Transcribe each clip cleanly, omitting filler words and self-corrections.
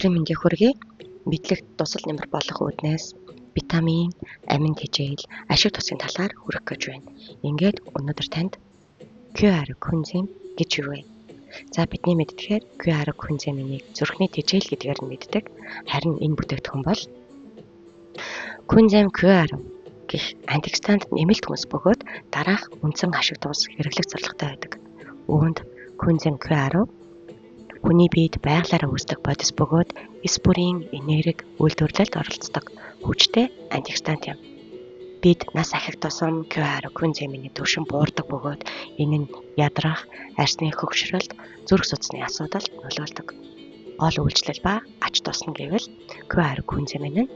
Өдрийн мэндийг хүргэе. Мэдлэгт дусал нэмэр болох үүднээс витамин, амин тэжээл, ашиг тусын талаар хүргэх гэж байна. Ингээд өнөөдөр танд QR коэнзим гэж юу вэ? За бидний мэддэгээр QR коэнзимийг зүрхний тэжээл гэдгээр нь мэддэг. Харин энэ бүтээгдэхүүн бол коэнзим QR гэх антиоксидант нэмэлт хүнс бөгөөд дараах үндсэн ашиг тус хэрэглэх зорилготой байдаг. Үүнд коэнзим QR хүний биед байгалиараа үүсдэг бодис бөгөөд эс бүрийн энерги үйлдвэрлэлд оролцдог хүчтэй антиоксидант юм. Бид нас ахих тусам QR коэнзимийн түвшин буурдаг бөгөөд энэ нь ядрах, арьсны хөгшрөлт, зүрх судасны асуудалд нөлөөлдөг. Гол үйлчлэл ба ач тус нь гэвэл QR коэнзим нь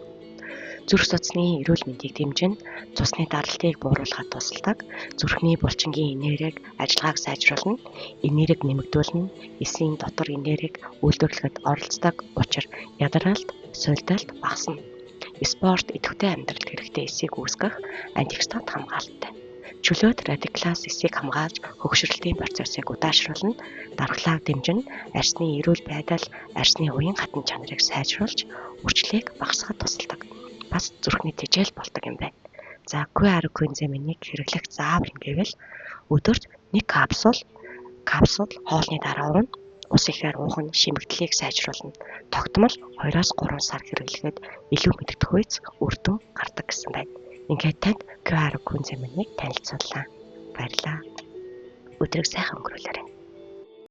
зүрх судасны эрүүл мэндийг дэмжин, цусны даралтыг бууруулахад тусалдаг, зүрхний булчингийн энерги ажиллагааг сайжруулна, энерги нэмэгдүүлнэ, эсийн дотор энерги үйлдвэрлэхэд оролцдог учир ядралт, сулдалт багасна. Спорт, идэвхтэй амьдралд хэрэгтэй эсийг үүсгэх антиоксидант хамгаалттай. Чөлөөт радикалаас эсийг хамгаалж хөгшрөлтийн процессыг удаашруулна, дархлааг дэмжинэ, арьсны эрүүл байдал, арьсны уян хатан чанарыг сайжруулж, үрчлэгийг багасгахад тусалдаг. Бас зүрхний тэжээл болдог юм байна. За QR коэнзимийг хэрэглэх заавар нь гэвэл өдөрт 1 капсул хоолны дараа ууна. Ус ихээр уух нь шимэгдлийг сайжруулна. Тогтмол 2-3 сар хэрэглэхэд илүү мэдэгдэх үйц үр дүн гардаг гэсэн байна. Ингээд танд QR коэнзимийг танилцууллаа. Баярлалаа. Өдрийг сайхан өнгөрүүлээрэй.